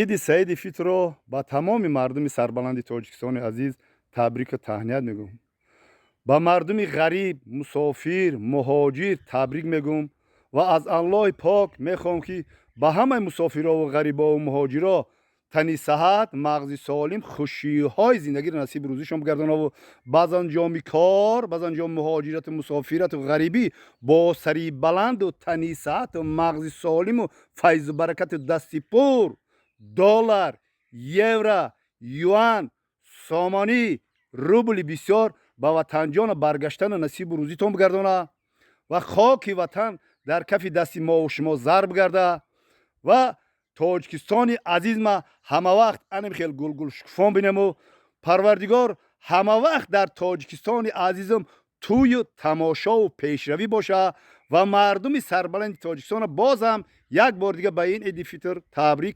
Иди Саиди Фитрро ба тамоми мардуми сарбаланди Тоҷикистони азиз табрику таҳният мегӯм. Ба мардуми ғариб, мусофир, муҳоҷир табрик мегӯм ва аз Аллоҳи пок мехоҳам, ки ба ҳамаи мусофирову ғарибову муҳоҷиро тани саҳат, мағзи солим, хушиҳои зиндагиро насиби рӯзишон бигардонаву баъзан ҷоми кор, баъзан ҷоми муҳоҷирату мусофирату ғарибӣ бо сари баланду тани саҳату мағзи солиму файзу баракату дасти пур доллар, евро, юан, сомонӣ, рубли бисёр ба ватанҷона баргаштану насибу рӯзитон бигардона ва хоки ватан дар кафи дасти мову шумо зарб гарда ва Тоҷикистони азизма ҳамавақт анам хел гулгул шукуфон бинему Парвардигор ҳамавақт дар Тоҷикистони азизам тӯю тамошову пешравӣ боша ва мардуми сарбаланди Тоҷикистонро боз ҳам як бор дига ба ин Иди Фитр табрик.